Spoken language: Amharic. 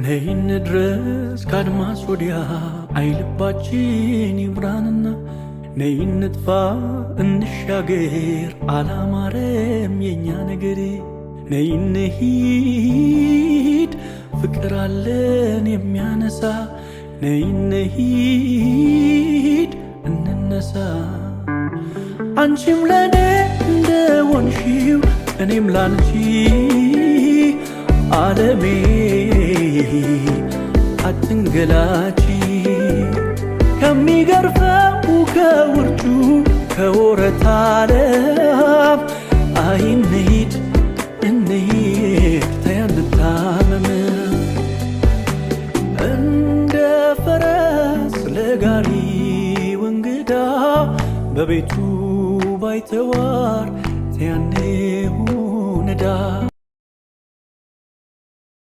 ነይ እንድረስ ካድማስ ወዲያ፣ አይልባችን ይብራንና፣ ነይ እንጥፋ እንሻገር፣ አላማረም የኛ ነገር። ነይ እንሂድ፣ ፍቅር አለን የሚያነሳ፣ ነይ እንሂድ እንነሳ። አንቺም ለኔ እንደሆንሽው እኔም ላንቺ፣ ዓለሜ አትንገላቺ። ከሚገርፈው ከውርጩ ከወረት ዓለም፣ አይ እንሂድ እንሂድ ተይ አንታመም። እንደ ፈረስ ለጋሪው እንግዳ፣ በቤቱ ባይተዋር ተይ አንሁን ዕዳ።